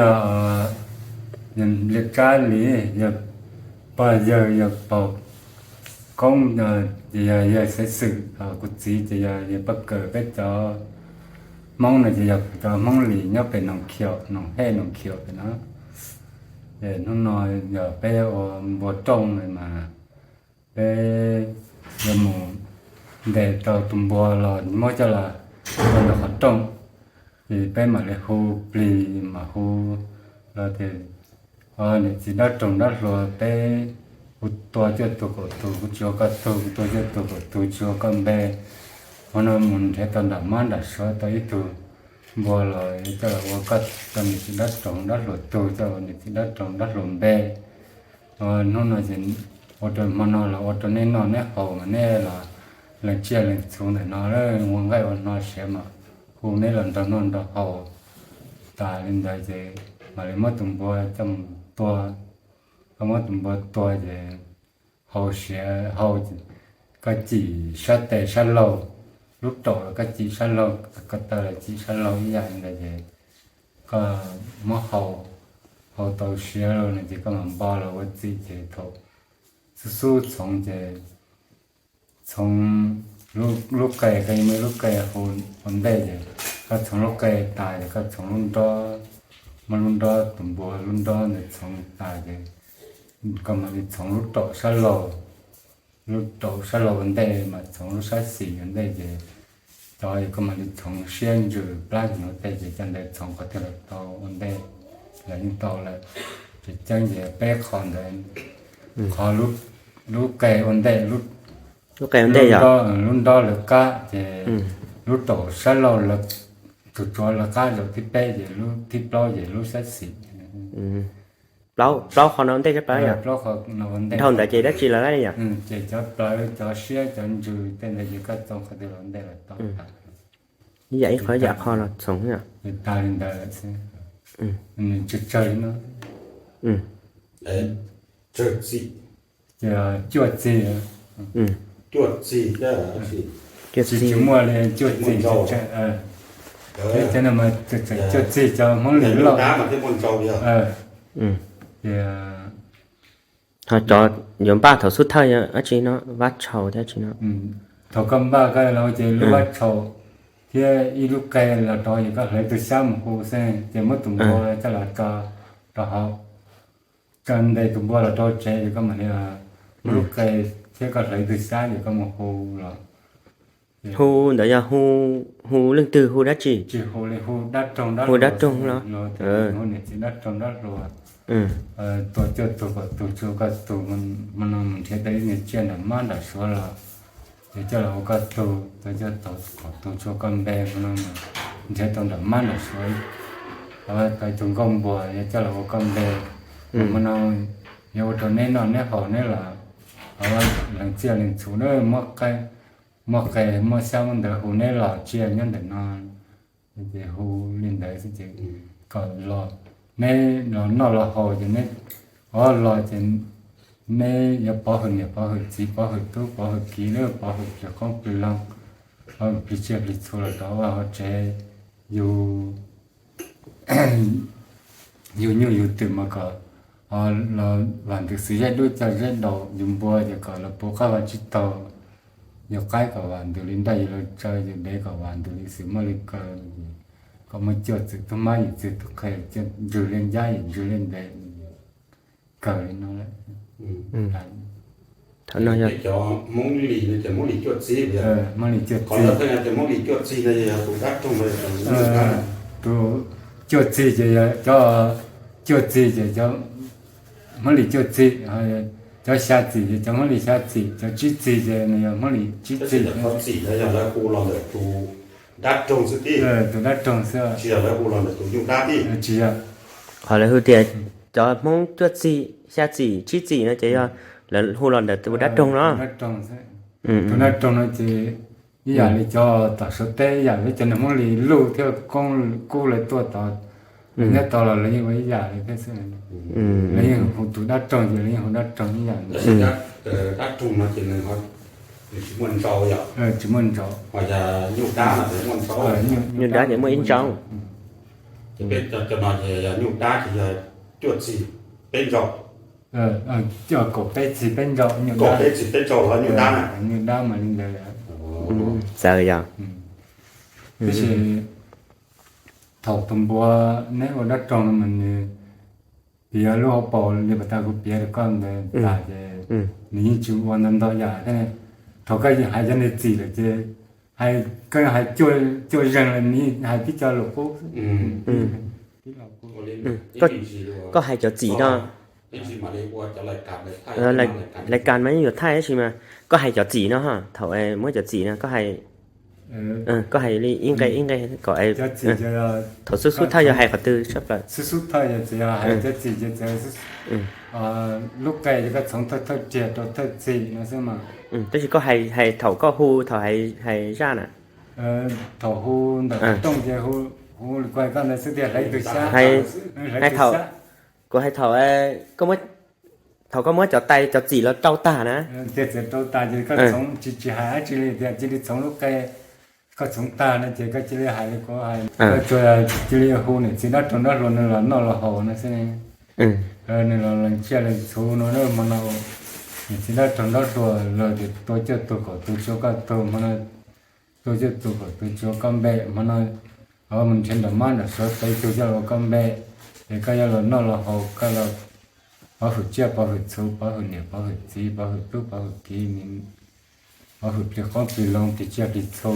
Yog, yog li kab li, yog pog yawg yog pog koob, ces yog yawg xeev xwm, kuv txiv ces yog yawg pog kawm. Peb cov Hmoob no ces yog cov Hmoob Lis nyob pem Noom Khiaum, Noom Hej Noom Khiaum pem no. Ces hnub no yog peb ua npua rooj mas peb yuav mus ntes tau tus npua los muab coj los ua ntawm qhov rooj, ces peb mam li hu plig mam hu los tias, niam txiv dab roog dab hluas, peb kuv tua cuaj tug kaum tug kuv tsis ua koj tug, kuv tua cuaj tug kaum tug tsis ua koj npe. Hmo no mus nrhiav tau nram mab nram suav tau ib tug npua los coj los ua koj, coj niam txiv dab roog dab hluas tug, coj ua niam txiv dab roog dab hluas npe. Hnub no ces ua rau hmo no los ua rau neb noj neb haus mas neb los lees tsiaj lees txhu ntawm no, ua nqaij ua hno siav mas hu neb los nrog noj nrog haus. Tas li ntawd ces mam li muab tus npua coj mus tua. Koj muab tus npua tua ces haus siav haus, koj cim sab tes sab laug, lub raum los koj cim sab laug, ko taw los cim sab laug ib yam li ntawd ces koj muab haus, haus tau siav lawm no ces koj mam npo los ua txim ces thaum xub xub txhoov ces txhoov lub qe, koj muaj ib lub qe hu ua ntej ces koj txhoov lub qe tas ces koj txhoov lub nrob, muab lub nrob, tus npua lub nrob ntawd txhoov tas ces koj mam li txhoov lub raum sab laug, lub raum sab laug ua ntej mas txhoov lub sab xis ua ntej ces cov koj mam li txhoov siab ntsws plab ua ntej ces cov ntawd txhoov qhov twg los tau ua ntej los yeej tau lawm. Tseem ceeb ces peb qho ntawd, qhov lub qe ua ntej, lub nrob lawv qab ces lub raum sab laug, tus tsuav lawv qab zaum thib peb ces lub thib plaub ces lub sab xis. Plaub qho no ua ntej sab plaws yom? Plaub qho no ua ntej. Dhau ntawd ces dab tsi los lawm yom? Ces cov plawv cov siab cov ntsws tej ntawd ces koj txhoov qhov twg los ua ntej los tau tas. Ib yam ib qho ib yam qho los txhoov yom? Ces tas li ntawd xwb. Nws tsawg tsawg li no. Ces cuaj txig. Cuaj txig, tsis muaj li cuaj txig. Peb cov no mas cuaj txig cov Hmoob Lis loj. Ces ho cov yuav npaj thaum xub thawj yog dab tsi no, vab tshaus thiab tsi no? Thaum koj npaj koj los ces lub vab tshaus thiab ib lub qe los rau ces koj hlawv tus xyab mus hu xwb ces muab tus npua coj los rau, rau hauv, koj ntes tus npua los rau tsev ces koj mam li muab lub qe thiab koj hlawv tus xyab ces koj mus hu los. Hu ntawd yog hu leej twg hu dab tsi? Tsis hu li, hu dab roog, hu dab roog los? Hu niam txiv dab roog dab hluas. Tua cuaj tug kaum tug tsis ua koj tug, hmo no mus nrhiav tau ib niag tsiaj nram mab nram suav los, ces coj los ua koj tug. Tua cuaj tug kaum tug tsis ua koj npe, hmo no mus nrhiav tau nram mab nram suav tau ib tug nkauj npua, yog coj los ua koj npe. Hmo no yuav ua rau neb noj neb haus neb los, lees tsiaj lees txhu, muab qe muab xyab muab ntawv hu neb los tsiaj nyob ntawm no. Ces hu li ntawd xwb ces kom los, neb los noj los haus ces neb, o, los ces neb yuav pov hwm niam pov hwm txiv pov hwm tub pov hwm kiv, pov hwm plig qoob plig loo, pov hwm plig tsiaj plig txhu los rau vaj hauv tsev. Yus, yus nyuj yus twm mas kom los vam ntws xwv zeb dub cog zeb daus, yus npua ces kom los puv qab vaj tsib taug, yus qaib kom vam ntws li nraj yus los tsaws, yus dev kom vam ntws li xwm muaj li kaw, kom muaj cuaj txwm tub mab yim txwm tub qhe, ntsws li ncab yim ntsws li ntev, kaw li no. Thaum no yog cov Hmoob Lis no ces Hmoob Lis cuaj txig, Hmoob Lis cuaj txig, Hmoob Lis cuaj txig no yog tus dab roog no. Tus cuaj txig ces yog cov, cuaj txig ces cov Hmoob Lis cuaj txig, cov xya txim ces cov Hmoob Lis xya txim, cov tsib txig ces nws yog Hmoob Lis tsib txig. Txim no yog lawv hu los ntawm tus dab roog xwb tib, tus dab roog xwb, tsis yog lawv hu los ntawm tus nyuj dab tib. Tsis yog. Qhov lawv hu tias cov Hmoob cuaj txig, xya txim, tsib txim no ces yog lawv hu los ntawm tus dab roog no. Tus dab roog no ces ib yam li cov tom Suav teb, ib yam li cov niag Hmoob Lis Luj thiab Koob Kub lawv tuaj tod, nyob tod los lawv yeej ua ib yam li thiab xwb. Lawv yeej hu tus dab roog ces lawv yeej hu dab roog ib yam li. Dab roog no ces nws tsis muaj ntsau yom? Tsis muaj ntsau. Nyuj dab ces muaj ib ntsau. Peb cov no ces yog nyuj dab ces yog cuaj txis peb ntsaum. Kaum peb txis peb ntsaum nyuj dab. Nyuj dab mas li ntawd. Txawm yog. Tab sis thaum tus npua neb ua dab roog no mas nws piav lub hauv paus li pas tas kuv piav rau koj ntawd tas ces nws yeej tsis ua ntau ntau yam thiab. Thaum koj hais cov niag txim lawm ces hais, koj hais cuaj zeeg lawm nws hais tib co lus qub. Koj hais cov txim no, lais kas mas yeej yuav thaij tab sis mas koj hais cov txim no ho, thaum muab cov txim no koj hais, koj hais li ib nqe ib nqe kom, thaum xub xub thawj yog hais qhov twg sab plaws? Xub xub thawj yog txiv hais cov txim ces txiv lub qe ces koj txhoov thawj thawj riam rau thawj txim no xwb mas. Tab sis koj hais thaum koj hu thaum hais zaj na. Thaum hu ntawm qhov rooj ces hu li kuv hais koj ntawd xwb tiag, hlais tug xyab, hlais tug xyab. Kuv hais thaum, thaum koj muab cov tais cov txim los rau tag na. Tias txiv rau tas ces koj txhoov tsis tsis hais dab tsi li tias cia li txhoov lub qe, koj txhoov tag no ces koj cia li hais li kuv hais, koj tsuas cia li hu niam txiv dab roog dab hluas nws los noj los haus no xwb. Nws los lees tsiaj lees txhuv no hmo no, niam txiv dab roog dab hluas los ces tua cuaj tug kaum tug tsis ua koj tug hmo no, tua cuaj tug kaum tug tsis ua koj npe hmo no, mus nrhiav nram mab nram suav peb tug coj los ua koj npe, es koj yuav los noj los haus koj los pov hwm tsiaj pov hwm txhuv pov hwm niam pov hwm txiv pov hwm tub pov hwm kiv, pov hwm plig qoob plig loo plig tsiaj plig txhu.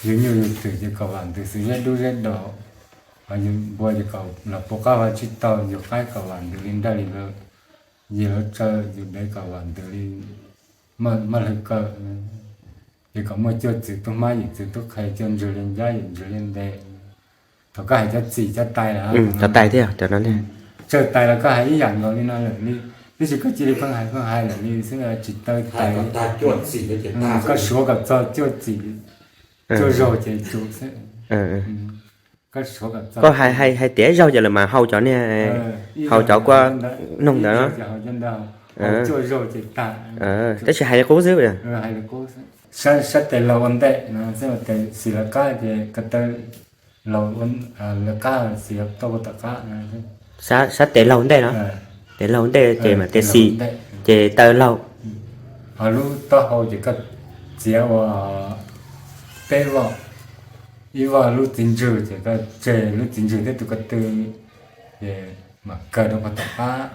Yug nyuj yug twm ces kom vam ntws xwm zeb dub zeb daus, yug npua ces kom los pub qab vag tsib taug, yug qaib kom vam ntws li nraj li vwm, yig lub tsaw, yug dev kom vam ntws li maj hlwb kaw, ces kom muaj cuaj txwv tub hmab yim txwv tub qhe, cuaj ntswg li ncab yim ntswg li nte. Thaum koj hais cov txim cov tais lawm, cov tais thiab cov no, tsawg tais los koj hais ib yam nkaus li no lawm li, tab sis koj cia li pheej hais pheej hais lawm li xwb tsis tau tais. Koj suav kom txog cuaj txim, cuaj zaug ces tsum xwb. Koj hais hais tiav zaug ces lawv mas haus cov niag, haus cov kua noog ntawd. Tab sis hais li qub xwb. Sab tes laug ua ntej no, tes xis lawv qab ces ko taw laug, lawv qab xis tau tom qab. Sab tes laug ntej no, tes laug ntej ces mas tes xis, ces taw laug. Ho lub taub hau ces koj txiav ua peb voj, ib voj lub txiv ntswg ces koj tseg lub txiv ntswg thiab tus ko tw, ces mam kaw rau puag tom qab.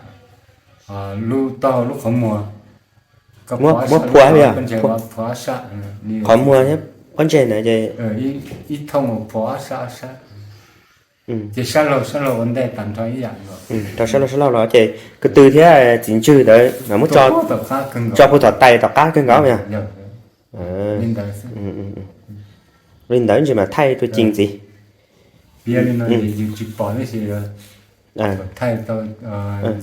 Lub taub hau lub qhov muag, muab phua, qhov muag thiab pob ntseg ntawd ces ib thooj ua phua ob sab ob sab. Ces sab laug sab laug ua ntej tas nrho ib yam nkaus. Rau sab laug sab laug los ces ko tw thiab txiv ntswg ntawd mas muab tso puag tom tais tom qab kawg nkaus yog. Li ntawd ntsis mas thaij tus cim ntxiv. Piav li no yus tsis pom tab sis thaij tau,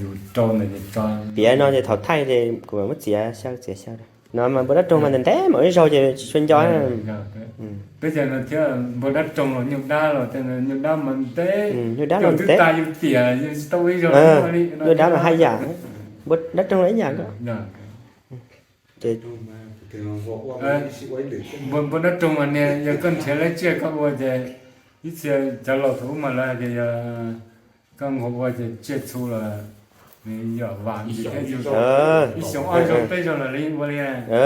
yus rau ntawd ces tso. Piav no ces thaum thaij ces kuv muab txiav xyaw txiav xyaw no mas npua dab roog mas ntev ntev mas ib zaug ces tsis tshua nco. Peb cov no thiab npua dab roog los nyuj dab los tej, nyuj dab mas ntev, nyuj dab los twb ntev, tas yus tiam yus tsis tau ib zaug li. Nyuj dab mas haj yam, npua dab roog los ib yam. Npua dab roog mas niag yog koj nrhiav lawv tsiaj koj ua ces ib txhia cov laus thaum ub mas lawv hais tias yog koj nqus ua ces tsiaj txhu los nws yog vam ntsis thiab yus ib xyoos ob zaug peb zaug los li ua li.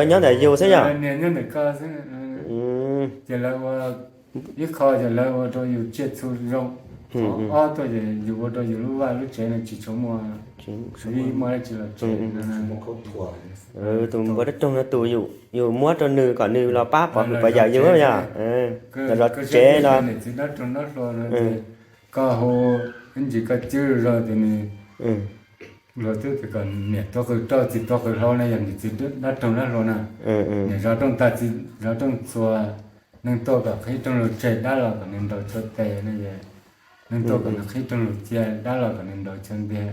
Nyob ntawm yus xwb yog? Niag nyob ntawm koj xwb. Ces lawv ua ib qho ces lawv ua rau yus tsiaj txhu zoo, ob tuaj ces yus ua rau yus lub vaj lub tsev no tsis tshua muaj, tsis muaj dab tsi los tsev. Tus npua dab roog no tus yus muab rau nws kom nws los pab pov hwm pov yawm yus yog? Los zov tsev los. Niam txiv dab roog dab hluas no ces koj hu ib ntsis koj cwb zog ces nws luag twb tias kom niam tuav qws rau txiv tuav qws hlau no yog niam txiv dab roog dab hluas na. Niam zov rooj tag txiv zov rooj txhua, neeg tuaj kom qhib rooj lug tseg, dab los kom nws ntaus tshuaj tes no, neeg tuaj kom nws qhib rooj lug cia, dab los kom nws ntaus tshuaj ntiag.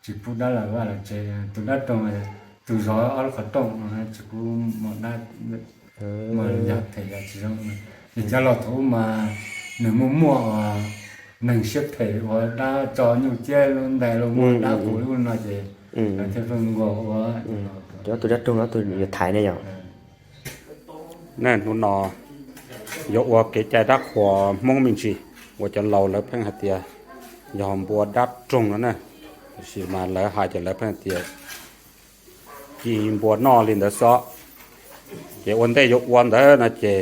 Tsis pub dab los vaj los tsev, tus dab roog, tus zov ob lub qhov rooj tsis pub muaj dab, muaj yam phem yam tsis zoo. Ces cov laus thaum ub mas nws muaj muaj uas neeg siab phem uas dab tso nyuj ciab lub ntais los muaj dab qus lub no ces lawv thiaj pheej nkaus ua. Cov tus dab roog no tus yuav thaiv ne yom? Hnub no Yuav ua kev cai dab qhuas Hmoob me ntsis, ua cov laus lawv pheej hais tias yog npua dab roog no na, tiam sis mas lawv hais ces lawv pheej tias ci npua noj li ntawd xwb. Ces ua ntej yuav ua ntawd no ces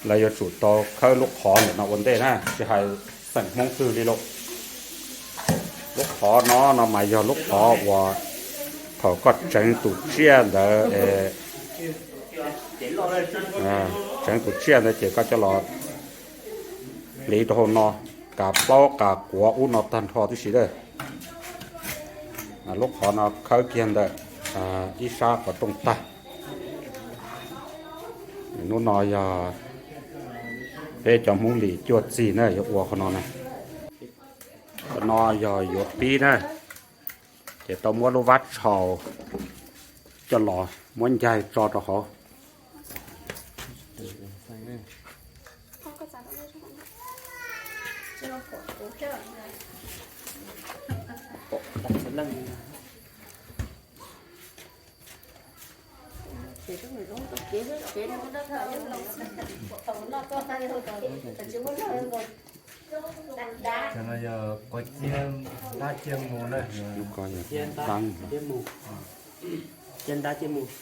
lawv yuav tsum tau khawb lub qhov ntawm no ua ntej na, tsis hais xeem Hmoob twg li lauj. Lub qhov no no mas yog lub qhov uas thaum koj tseev tus tsiaj ntawd, tseev tus tsiaj ntawd ces koj coj los hliv rau hauv no, kav plaub kav quav ub no tag nrho tib si lawm. Lub qhov no khawb kiag ntawm ib sab qhov rooj tag. Hnub no yog peb cov Hmoob Lis cuaj txig na yuav ua qhov no na. Qhov no yog yuav pib na, ces tau muab lub vab tshau coj los muab ncaig tso rau hauv. Cov no yog quav ciab dab ciab mus na. Ciab dab ciab mus.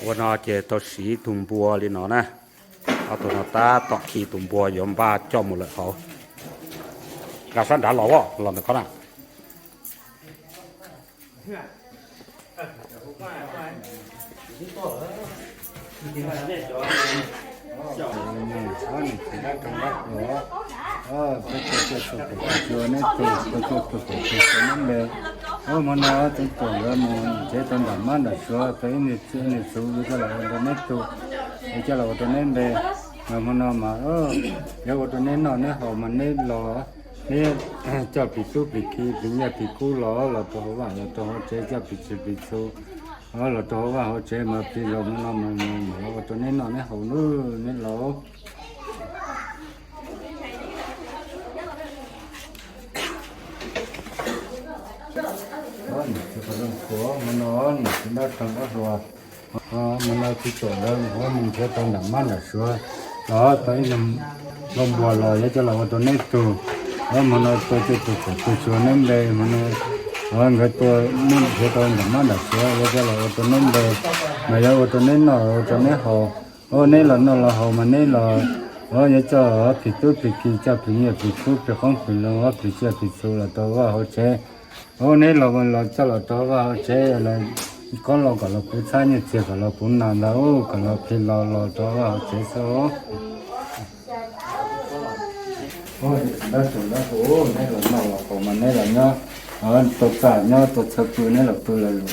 Ua no ces tau siv ib tug npua li no na. Ob tug no tab tom khi tus npua yuav npaj coj mus lawm hauv. Nqa sab nrad los, los ntawm ko na. Hmo no tseem tuaj nkawd mus nrhiav tau nram mab nram suav tau ib niag txiv niag txhuv yuav coj los ua rau neb tug, yuav coj los ua rau neb npe. Mas hmo no mas yuav ua rau neb noj neb haus mas neb los, neb coj plis tub plis khi plis nyiaj plis kub los, los rau hauv vaj los rau hauv tsev, coj plis txhis plis txhu los rau hauv vaj hauv tsev mas plis los hmo no mas ua rau neb noj neb haus nawb neb laus. Hmo no txiv nrab rog nrab hluas, hmo no txiv tuam nkawd mus nrhiav tau nram mab nram suav los tau ib lub npua los yuav coj los ua rau neb tug. Hmo no tua tej tug txhuv tug xyuas neb npe, hmo no nkawd tua, neb nrhiav tau nram mab nram suav yuav coj los ua rau neb npe, mas yuav ua rau neb noj ua rau neb haus. Ua neb los noj los haus mas neb los yuav coj plis tub plis khi, coj plis nyiaj plis kub plis qoob plis loo, plis tsiaj plis txhu los rau vaj hauv tsev. Ua neb los los coj los rau vaj hauv tsev, koob los kom los puv txhab, nyiaj txiag kom los puv nas ntag, kom los plig los los rau vaj hauv tsev xwb. Neb los noj los haus mas neb los nyob, tua txaj nyob, tua txhawv pw neb los pw los lus.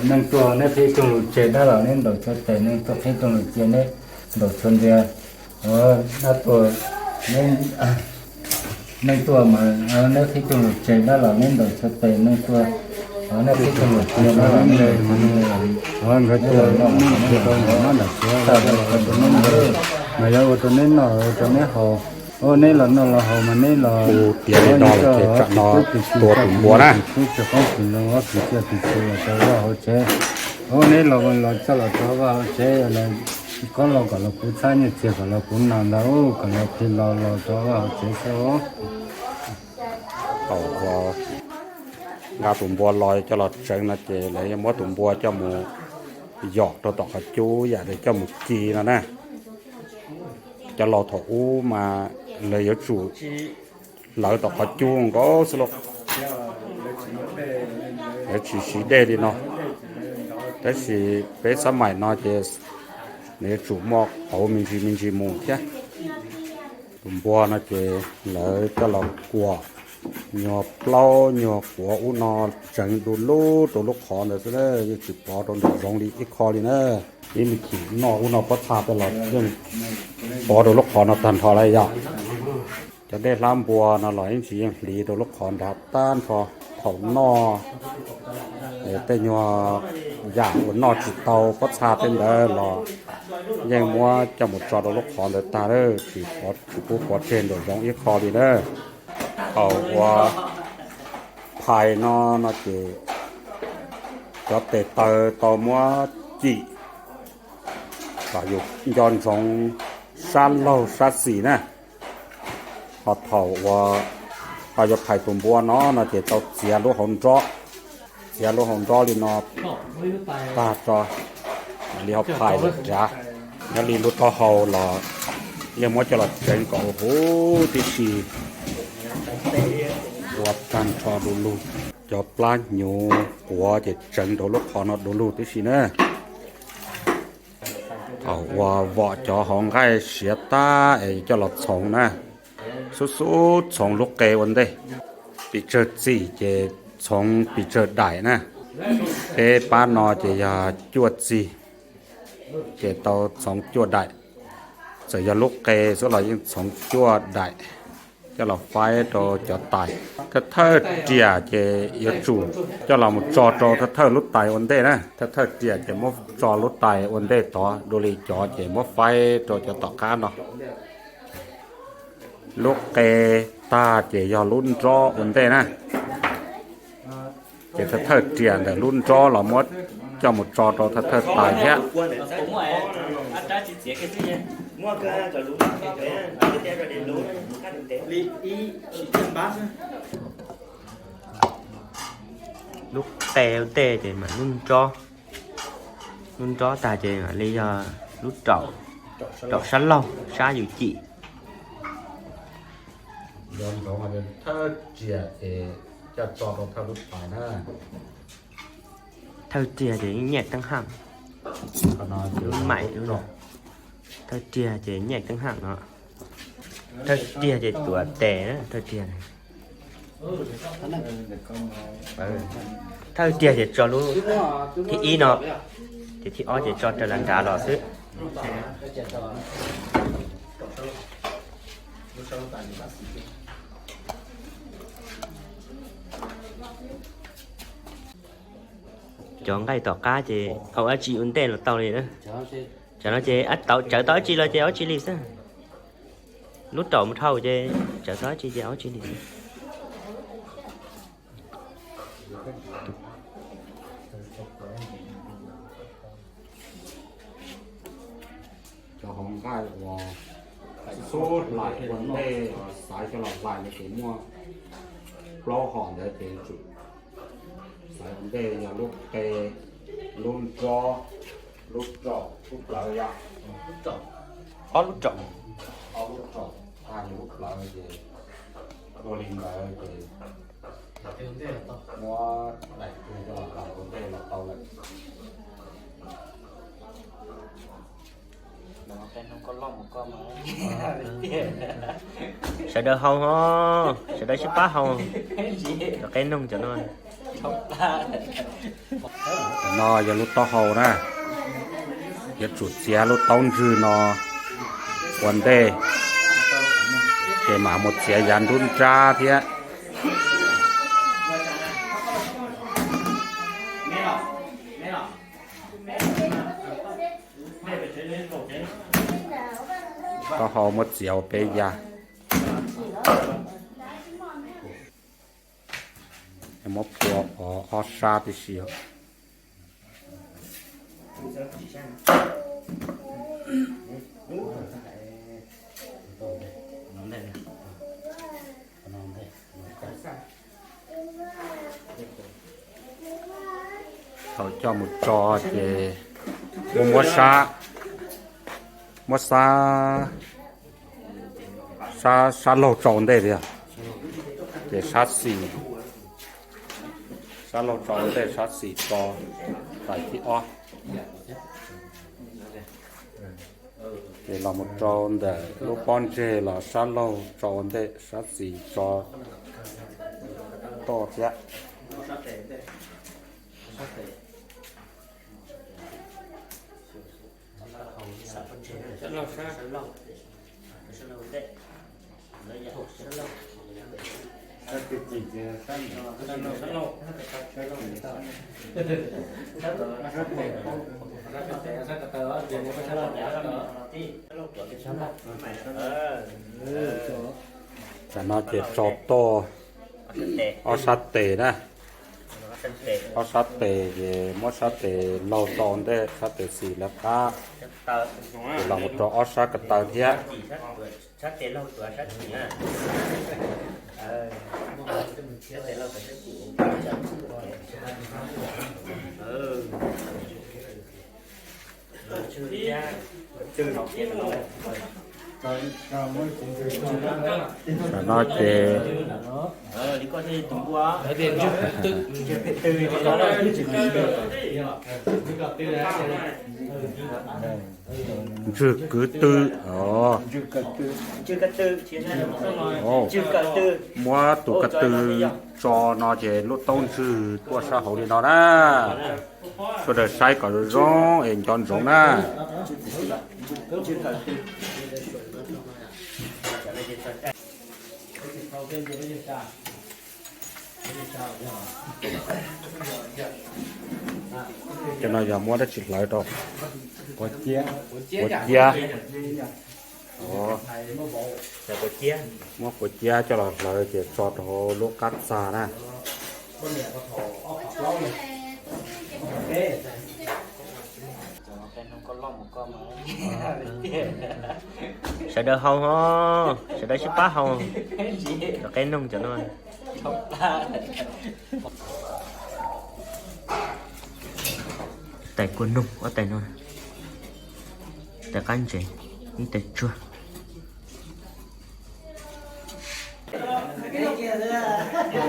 Neeg tuaj neb qhib rooj lus tseg dab los neb ntaus tshuav tes, neeg tuaj qhib rooj lus cia neb ntaus tshuav ntias. Dab tuaj, neeg tuaj mas neb qhib rooj lus tseg dab los neb ntaus tshuav tes, neeg tuaj neb qhib rooj lus cia dab los neb ntaus tshuav tes, nkawd tua neb nrhiav tau nram mab nram suav los ua rau neb npe, mas yuav ua rau neb noj ua rau neb haus. Ua neb los noj los haus mas neb los, tiav li no los ces tsam no tua tus npua na. Plis qoob plis loo, plis tsiaj plis txhu los rau vaj hauv tsev. Ua neb los los coj los rau vaj hauv tsev, koob los kom los puv txhab, nyiaj txiag kom los puv nas ntag, kom los plig los los rau vaj hauv tsev xwb. Thaum nqa tus npua los coj los tseev no ces lawv yuav muab tus npua coj mus yom rau tom qhov cub yam li coj mus ci no na. Cov laus thaum ub mas lawv yuav tsum hlawv tom qhov cub nkaus xwb lauj. Lawv tsis siv dej li no, tab sis peb xab maim no ces lawv yuav tsum muaj qauv me ntsis me ntsis mus thiab. Tus npua no ces lawv coj los kuam Nyuag plaub nyuag quav ub no tseev du lug rau lub qhov ntawd xwb na, yeej tsis pov rau nraum zoov li ib qho li na. Ib me chim noj ub no pob txha tej los yeej pov rau lub qhov no tag nrho lawm yom. Cov dej hlab npua no los ib ntsis yeej hliv rau lub qhov nrad tag nrho. Thaum noj tej nyuag yam uas noj tsis tau pob txha tej ntawd los yeej muab coj mus tso rau lub qhov ntawd tag, tsis pub pov tseg nraum zoov ib qho li na. Thaum uas phais no no ces cov tes taw tau muab cim kom yus nco ntsoov sab laug sab xis na. Ho thaum uas ho yuav phais tus npua no no ces tau txiav lub hauv nrob, txiav lub hauv nrob li no tag tso, li ho phais lawm nrad. Nyob li lub taub hau los yeej muab coj los tseev kom huv tib si, ua tag nrho du lug. Cov plab hnyuv quav ces tseev rau lub qhov no du lug tib si na. Thaum uas vom cov hauv nqaij siav tag es coj los txhoov na, xub xub txhoov lub qe ua ntej. Pes tsawg txim ces txhoov pes tsawg daim na. Peb pab no ces yog cuaj txig, ces tau txhoov cuaj daim. Txawm yog lub qe xwb los yeej txhoov cuaj daim coj los faib rau cov tais. Thawj thawj riam ces yuav tsum coj los mus tso rau thawj thawj lub tais ua ntej na. Thawj thawj riam ces muab tso lub tais ua ntej tod, dua li cov ces muab faib rau cov tom qab no. Lub qe tag ces yog lub nrob ua ntej na. Ces thawj thawj riam ntawm lub nrob los muab coj mus tso rau thawj thawj tais thiab. Lub qe ua ntej ces mam lub nrob, lub nrob tag ces mam li yog lub raum, raum sab laug sab yus cim. Thawj riam ces coj tso rau thawj lub tais na. Thawj riam ces nyiaj teeb haj, lub maim, thawj riam ces nyiaj teeb haj no. Thawj riam ces tuav tes na, thawj riam. Thawj riam ces tso lub thib ib no, ces thib ob ces tso raws las nrad los xwb. Cov nqaij tom qab ces au dab tsi ua ntej los tau li na. Tsam no ces tau tsawv tau dab tsi los ces dab tsi li xwb. Lub raum mus dhau ces tsawv tau dab tsi ces dab tsi li xwb. Cov hauv nqaij uas xub hlais ua ntej, xaiv coj los hlais no ces muaj plaub hom ntawd ces tsum xaiv ua ntej yog lub qe, lub nrob, lub raum, lub plawv yom. Ob lub raum, ob lub raum, tag lub plawv ces ua li ntawd ces muab daim ceg coj los hlais ua ntej los tau lawm. Sawv daws haus ho, sawv daws sib pab haus. Cov qe noog cov no. Cov no yog lub taub hau na, yuav tsum txiav lub taub ntswg no ua ntej, ces mam mus txiav yav nruab nrab thiab. Taub hau muab txiav ua peb yav, muab phua pov ob sab tib si. Thaum coj mus tso ces muab, muab sab, muab sab, sab, sab laug tso ua ntej tiag, ces sab xis, sab laug tso ua ntej, sab xis tso tais thib ob. Ces los mus rau ntawm lub pob ntseg los sab laug tso ua ntej, sab xis tso Toj thiab. Tam no ces tso toj ob sab tes na. Ob sab tes ces muab sab tes laug tso ntej, sab tes xis lawv qab, ces los mus rau ob sab ko taw thiab. Tam no ces ntswg kwv tw os. Muab tus ko tw tso no ces lub taub ntswg tuaj sab hauv li no na. Sawv daws saib kom zoo zoo es nco ntsoov na. Cov no yog muab dab tsi hlawv rau? Quav ciab. Muab quav ciab coj los hlawv ces tso rau hauv lub qab txag na. Sawv daws haus os, sawv daws sib pab haus. Cov qeb noog cov no. Tais kua noog ob tais no, tais qab ntsev, ib tais tsuag.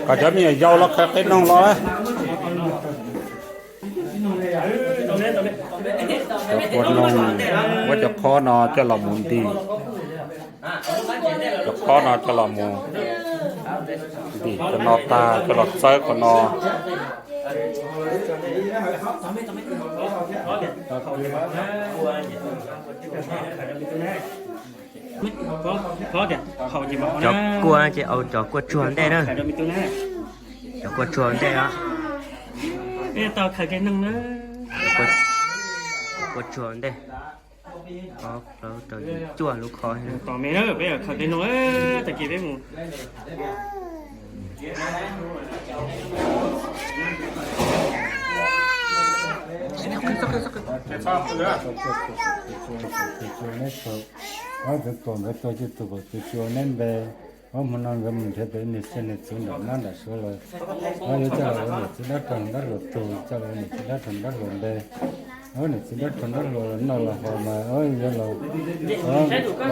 Kom cov me nyuam yaus los khaws qe noog los. Cov kua noog, muab cov khob no coj los mus ntim. Cov khob no coj los mus ntim cov no tag coj los txawb qhov no. Cov kua ces au cov kua tsuag ntej na. Cov kua tsuag ntej os. Kua tsuag ntej. Ob plaub rau yim cuaj lub khob. Tos me na, peb khaws qe noog, tag kis peb mus. Tus tuam nkawd tuag ces tus kom tus tsis ua neb npe. Ob hmo no nkawd mus nrhiav tau ib niag tsiaj niag txhu nram mab nram suav los, ob yuav coj los ua niam txiv dab rog dab hluas tug, coj los ua niam txiv dab rog dab hluas npe. Ob niam txiv dab rog dab hluas los noj los haus mas ob yuav los pov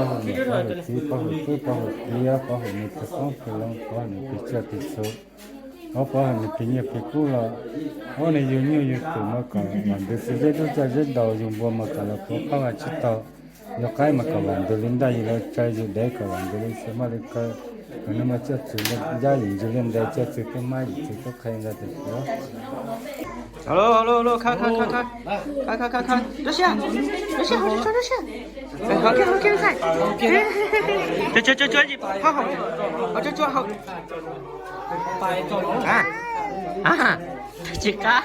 hwm niam pov hwm txiv pov hwm tub pov hwm kiv pov hwm nws tus qoob tus loo pov hwm nws tus tsiaj tus txhu. Ob pov hwm nws tus nyiaj tus kub los, ob nws yug nyuj yug twm mas kom vam ntws xwb zeb dub caj zeb daus yug npua mas kom los puv qab vaj tsib taug. Yog qaib mas kom vam ntws li ntaj yug los tsawg yug dev kom vam ntws li xwb maj li kaw. Kom nws mas coj txwm ncab yim ntsis liaj nte coj txwm tub mab yim txwm tub qhe ntag tus puav. Tsis qab.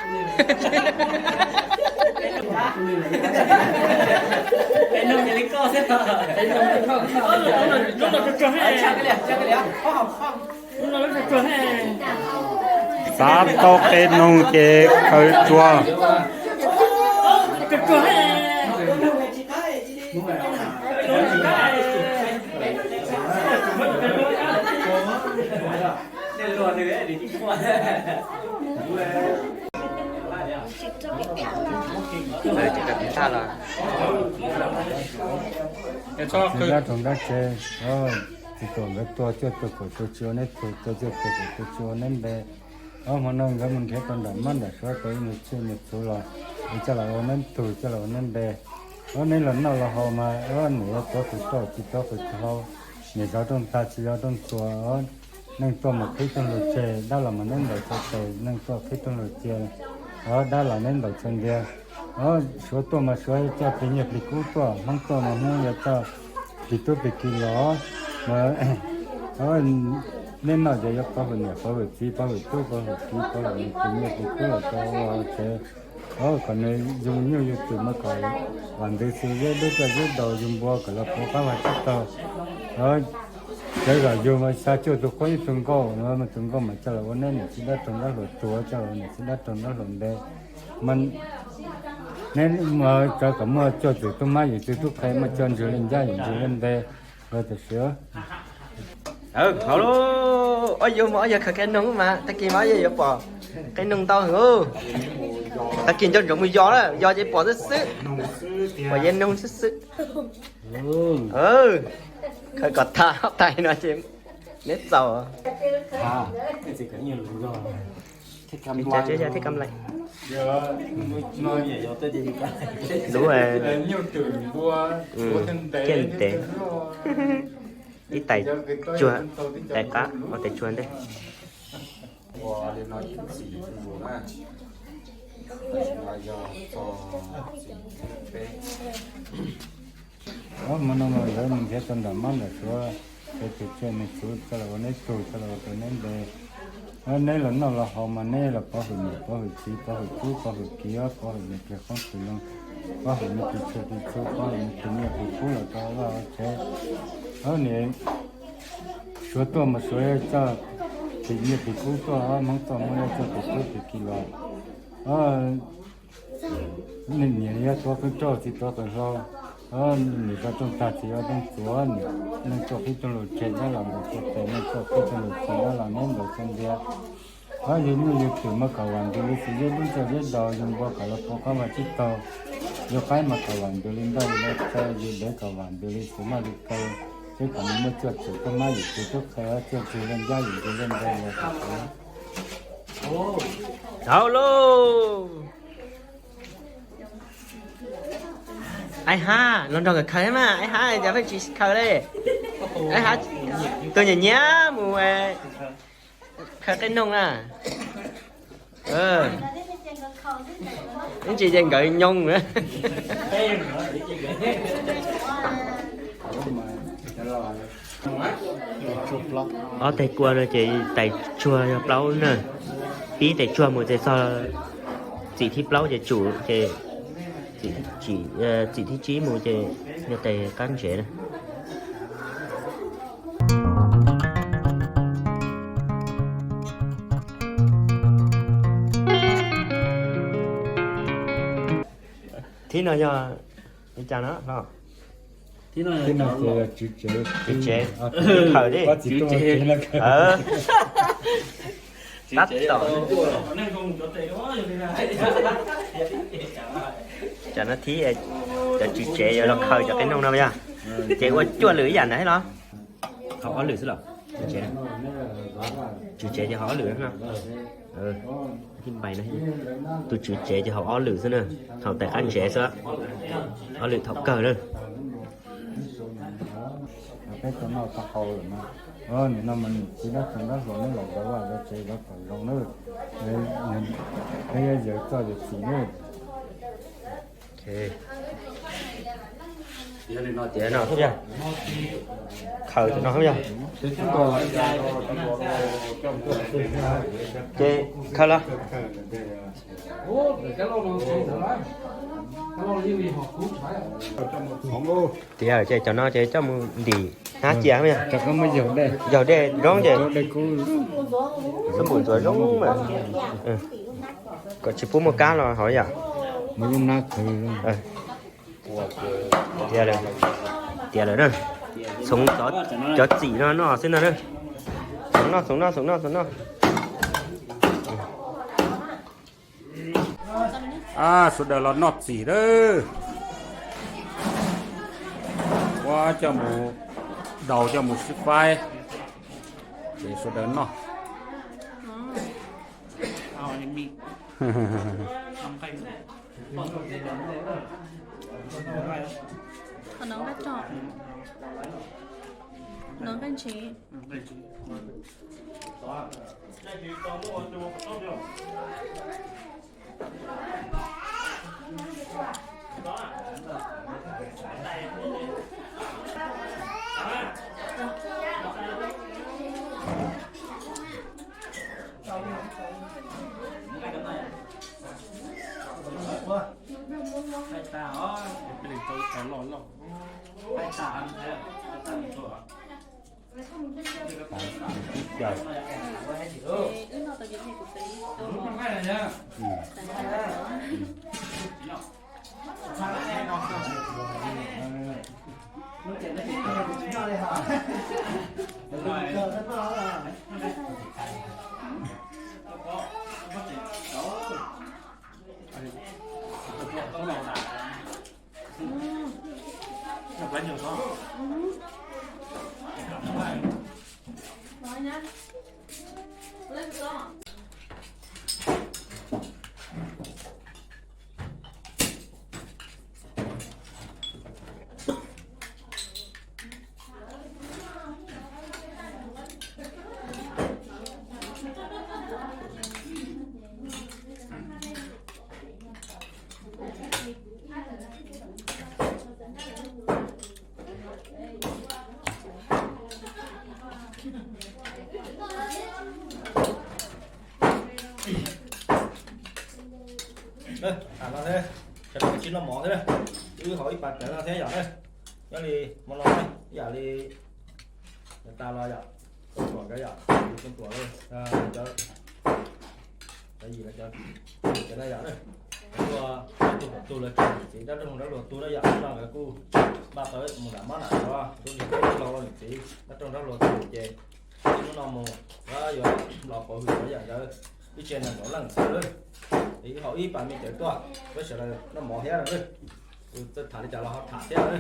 Xav tau qe noog ces khaws tsuag. Txiv dab rog dab tsev, txiv tuam nkawd tuag cuaj tug kaum tus tsis ua neb tug, tuag cuaj tug kaum tus tsis ua neb npe. Ob hmo no nkawd mus nrhiav tau nram mab nram suav tau ib nus tsiaj nus txhu los, es coj los ua neb tug coj los ua neb npe. Ob neb los noj los haus mas ob niam yuav tuav fwm rau tsis tuav fwm hlau, niam zov rooj tag tsis zov rooj txuas. Neeg tuaj mas qhib rooj lug tseg, dab los mas neb ntaus txhua tes, neeg tuaj qhib rooj lug tseg, dab los neb ntaus txhua ntiag. Suav tuaj mas Suav coj plig nyiaj plig kub tuaj, Hmoob tuaj mas Hmoob yuav coj plig tub plig ki los. Neb noj ces yuav pov hwm niam pov hwm txiv pov hwm tub pov hwm kiv pov hwm plig nyiaj plig kub los rau ua tsev. Kom nws yug nyuj yug twm mas kom vam ntxwv xws zeb dub coj zeb daus, yug npua kom los puv qab vag tsib taug. Cov zom yug mas xya cuaj tus qub ib tug nkauj no, tus nkauj mas coj los ua neb niam txiv dab roog dab hluas tuag, coj los ua niam txiv dab roog dab hluas npe. Neb cov kom muaj cuaj txwm tub mab yim txwv tub qhe, muaj cuaj ntswg li ncab yim ntswg li npe. Los tam sim Hauv, ob yug mas ob yog khaws qe noog mas tag kis mas ob yog yuav pom qe noog ntau heev. Tag kis nco ntsoov mus yos lawm, yos ces pom xwb xwb, pom yev noog xwb xwb. Khaws kom tag ob tais no ces neb txaus. Thiab kam lais. Lub kiag ntev. Ib tais tsuag, tais qab, ob tais tsuag ntej. Hmo no mas lawv mus nrhiav tau nram mab nram suav, lawv tus tsiaj nws txhuv coj los ua neb tug, coj los ua rau neb npe. Neb los noj los haus mas neb los pov hwm niam pov hwm txiv pov hwm tub pov hwm kiv pov hwm nws pliag qoob tis loo, pov hwm nws tus tshuaj tus txhu pov hwm nws tus nyiaj tus kub los rau vaj tsev. Nws suav tuaj mas suav coj tis nyiaj tis kub tuaj, hmoob tuaj hmoob yuav coj tis kub tis kiv los. Niam yuav tuav qeej rauj txiv tuav qeej hlau, niam rau rooj tag txiv rau rooj txuas, neeg tuaj qhib rooj lug tseg dab los ntaus txhua tes, neeg tuaj qhib rooj lug tseg dab los neb ntaus txhua ntiag. Yug nyuj yug twm mas kom vam ntxwv li xws zeb dub coj zeb daus, yug npua kom los puv qab vag tsib taug, yug qaib mas kom vam ntxwv li ntaj li laj tsa, yug dev kom vam ntxwv li xws maj li kaw, peb kom nws muaj cuaj txwm tub mab yim txwv tub qhe, cuaj txwg li ncab yim txwg li npe los. Tau lauj. Aib hab los nrog nkawd khaws mas, aib hab cas pheej tsis khaws li. Aib hab tus nyiam nyiam mus khaws qeej noog na. Ib ntsis ces nkawd nyoog na. Ob tais kua no ces tais tsuag yog plaub na. Pib tais tsuag mus ces txog txim thib plaub ces tsum ces, txim thib tsib mus ces yog tais qab ntsev na. Thib no yog li cas no los? Thib no ces tswv tsev, khaws li. Tab tom cov no thib, cov tswv tsev yuav los khaws cov qeej noog no yog, ces ua cuaj lwm ib yam ntawd thiab los? Haus ob lwm xwb los? Tswv tsev ces haus ob lwm no. Tus tswv tsev ces haus ob lwm xwb na, haus tais qab ntsev xwb, ob lwm thaum kawg na. Peb tau noj tau haus lawm no, nim no mas niam txiv dab tsi dab hluas neb los zov vaj zov tsev zov kom zoo na, peb yuav yawm txoj yawm txim na. Tiav no thiab yog, khaws cov no thiab yog, ces khaws los. Tiav ces cov no ces coj mus ntim hnab cia, yaug dej zoo ces, xub npum ntxuav zoo mas, kom tsis pub muaj kab los hauv yom. Tiav lawm na, txhoov cov txim no noj xwb ntag na. Txhoov noj, txhoov noj, txhoov noj, txhoov noj. Sawv daws los noj txim lawm. Ua coj mus daus coj mus sib faib, ces sawv daws noj. No nqaij ntshiv. Tham no thiab, sawv daws sib noj mov thiab na. Wb haus ib pas cawv no thiab yom na. Nyob li hmo no ib yam li tas los yom, tuam nkawd yom, tuam, cov yim los cov, cov no yom na. Ua tus, tus lawv tsis txiv dab roog dab luag tu na yom, no nkawd kuj npaj tau mus nram mab nram tod, tus niag peb los niam txiv dab roog dab luag tu ces hnub no mus yuav los pauv hwm yom nkawd ib tse nees nkaum leej xwb. Wb haus ib pas me cawv tuaj, peb sawv daws noj mov thiab na. Kuv txawj tham li cas los ho tham thiab na.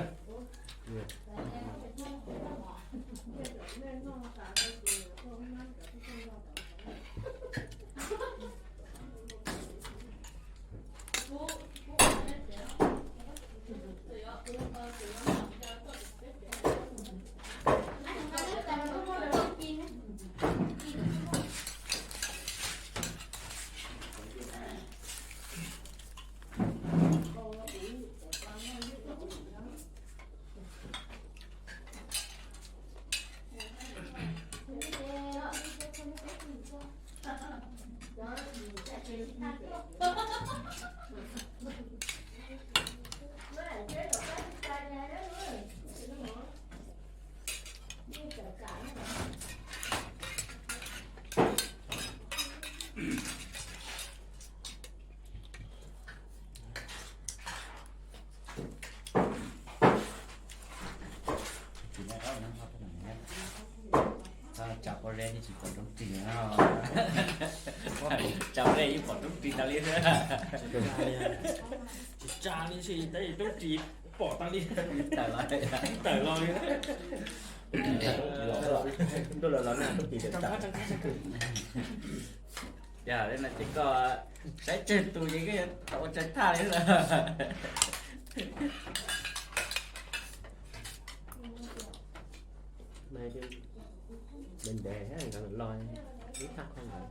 Tsam pom ze tsis pom roob ris no. Tsam pom ze yeej pom roob ris tas li. Tsis tsa li, tsis tas roob ris pom tas li. Tawm los, tawm los li. Ntuj los los na, roob ris tawm. Yog li no ces koj saib tsawg tus ces koj yuav tau ua tsawg thaj li lawm. Ntev ntev nkawd los ib thaj kho ntawd.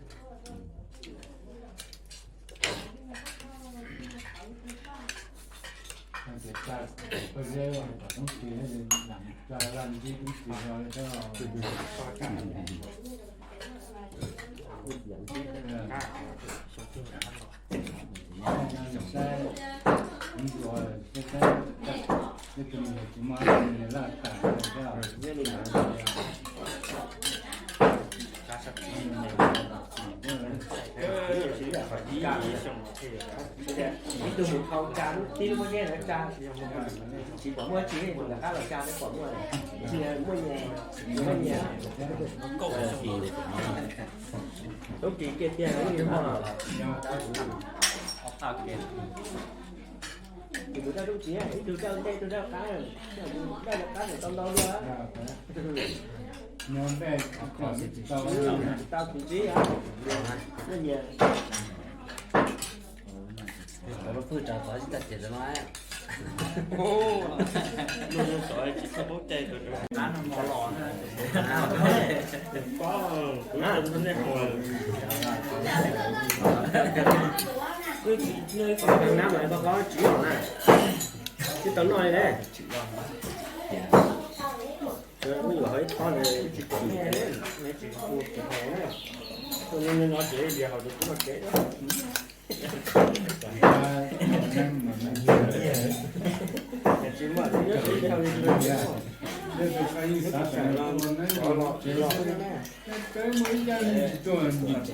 Ib tug mus thau tsa tib lub pob zeb na, tsa tsis pom muaj tsi, tus nram qab los tsa peb pom muaj, muaj nyias, muaj nyias. Roob ris kiag tiag li no. Tus mus daj roob ris, ib tug daj ntej, ib tug daj qab, daj qab tau ntau dua. Tsis tau tus ntsis, muaj nyias. Cov lub pwj tso tod tsis tau ces tau no. Tsis txhob paub cai tus. Tsis tau noj li ne. Wb yuav hauv ib thob na, tsis pom nyiaj, tsis hu tsis hais na. Tus no ces yog hauv tus tub no kev. Tsis muaj, tsis muaj, tsis muaj. Muab ib yam li tsis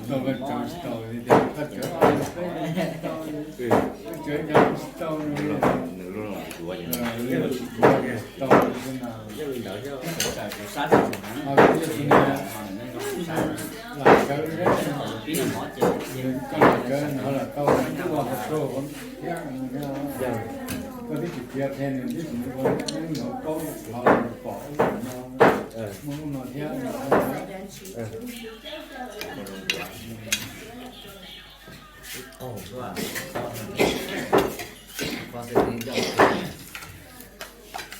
tau koj tsav tsis tau li tias koj tsav tau li peb tsis tau, koj tsav tau tsis tau li, nws lub no yuav tsis yuav tsis tau li na. Lam tsav zeb, koj lam tsav no lam tau ua ua thiab. Koj twb tsis piav qhia nws, twb tsis ua neeb nov kaub hlo pom ub no, muaj ub no thiab.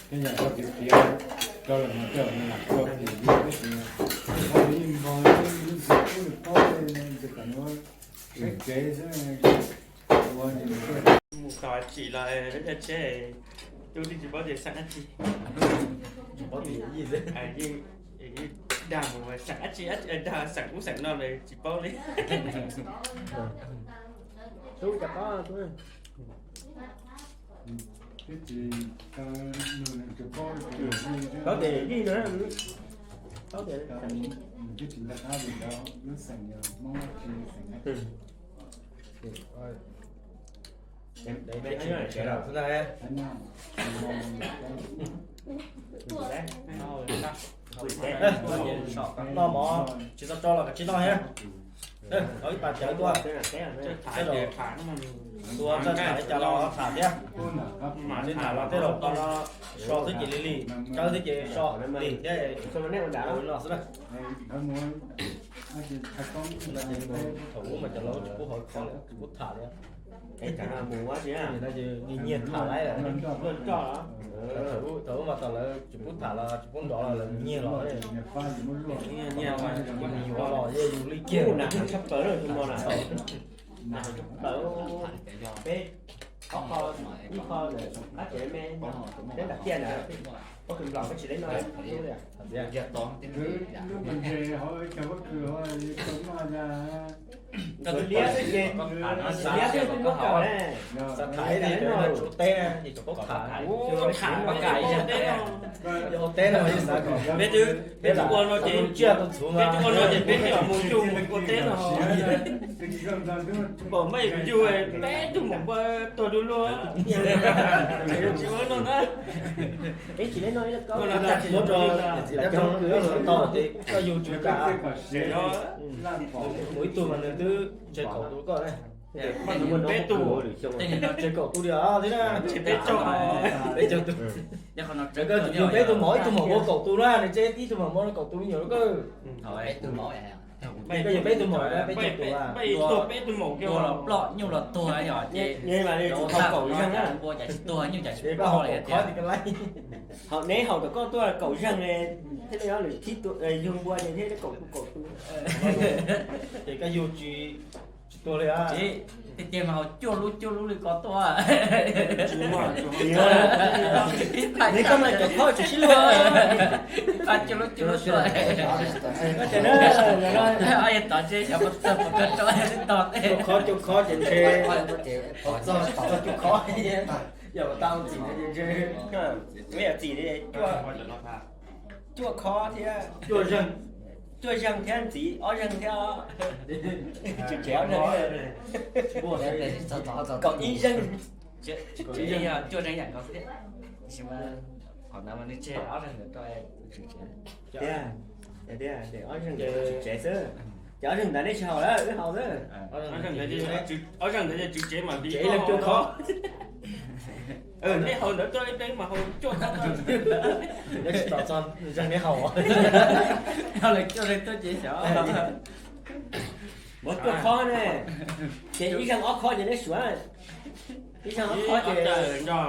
Tej yam koj piav piav rau los no tej zaum nws lam tau tias yus peb tsis, koj yeej npog ib ntsis kub nws paub li, nws kam yuav saib tsev xwb. Mus tau tsim los yog tsheb, tub twb tsis paub tias xeem dab tsi. Dag mus xeem dab tsi, dag xeem ub xeem no los tsis paub li. Tub cov qab tub. Paub tias yij no, paub tias noj mov tsis tau tso los kav tsij noj thiab. Tau ib pas cawv tuaj, tuaj txawj tham li cas los tham thiab. Tsis tham los tej zaum tau no so xwb ces li li, cawv xwb ces so lig thiab. Noj xwb na. Thaum ub mas cov laus tsis pub hauv kho li, tsis pub tham li. Nyiag nyiag tham lawm. Thaum ub mas thaum lawv tsis pub tham los tsis pub nrov los lawv nyiag los, yus yuav los yeej yus li kiag. Peb ob qho, ib qho qab tsev me, peb nram tiaj ntawd, pob kws nplaum peb tsis deb noj li. Liab xwb ces, liab xwb twb muab kaum ne. Xav tham ib tug tsuv teb ces tsuas paub tham, tham ua teb no, yog hauv teb no yus xav kom peb twb ua no ces, tsiaj tus txhuv peb twb ua no ces peb twb mus ua teb no. Pom mej yug peb tug maum npua tuag du lug, tsis ua no na. Muab rau tau ces koj yug tswv kav, mus ib tug mas nws twb tseg kaum tus koj ne. Peb tug, tseg kaum tus li os thiab na. Peb caug tus. Koj yug peb tug maum, ib tug maum ua kaum tus na, nws tseg ib tug maum ua kaum tus me nyuam rau koj. Koj yug peb tug maum peb caug tus. Peb tug maum ua los ploj nyuj los tuag yog ces, ua cas tsis tuag nyuj cas tsis ploj li tiag. Neb haus tom koj tuaj kaum zeeg li, thiab nej ob lwm thib yug npua ces thiaj kaum tus kaum tus. Ces koj yug tsis, tsis tuag li. Tiag tiag mas haus cuaj lub cuaj lub li ko tuaj. Neb koj mas cov khob tsis sib luag. Ib pab cuaj lub cuaj lub tuaj. Tov tsev xyov puas txog puas tau rau tog tej. Cuaj khob cuaj khob ces ntshe, txog cuaj khob, yog tau txim no ces ntshe, yog txim cuaj khob thiab, cuaj zeeg, cuaj zeeg thiab ntxiv ob zeeg thiab, tsev ob zeeg, kaum ib zeeg. Tsis yog cuaj zeeg yam nkaus xwb thiab, tiam sis mas qhov ntawd mas nws tseg ob zeeg ntawd rau tswv tsev. Tiag, tiag, ob zeeg ntawd tswv tsev xwb. Ces ob zeeg ntawd neb tsis haus lawm, wb haus xwb. Ob zeeg ntawd ces tswv tsev mas vim leej cuaj khob. Nej haus ntawd tuaj ib leeg mas haus cuaj khob. Neb tsis tos txog zeeg neb haus, haus lawm cuaj zeeg tuaj ces xyov. Muab cuaj khob ne, ces ib zeeg ob khob ces neb suav. Ib zeeg ob khob ces nco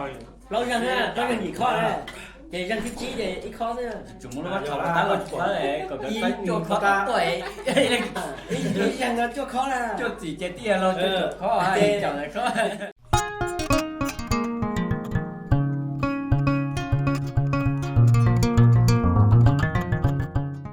Plaub zeeg, plaub zeeg yim khob na. Ces zeeg thib tsib ces ib khob xwb. Tsuas muaj lub vab rhau tab laj tsis khob, kom cov ib khob tab tuaj. Ib zeeg no cuaj khob na. Cuaj txim ces tib yam los cuaj khob, ces khob.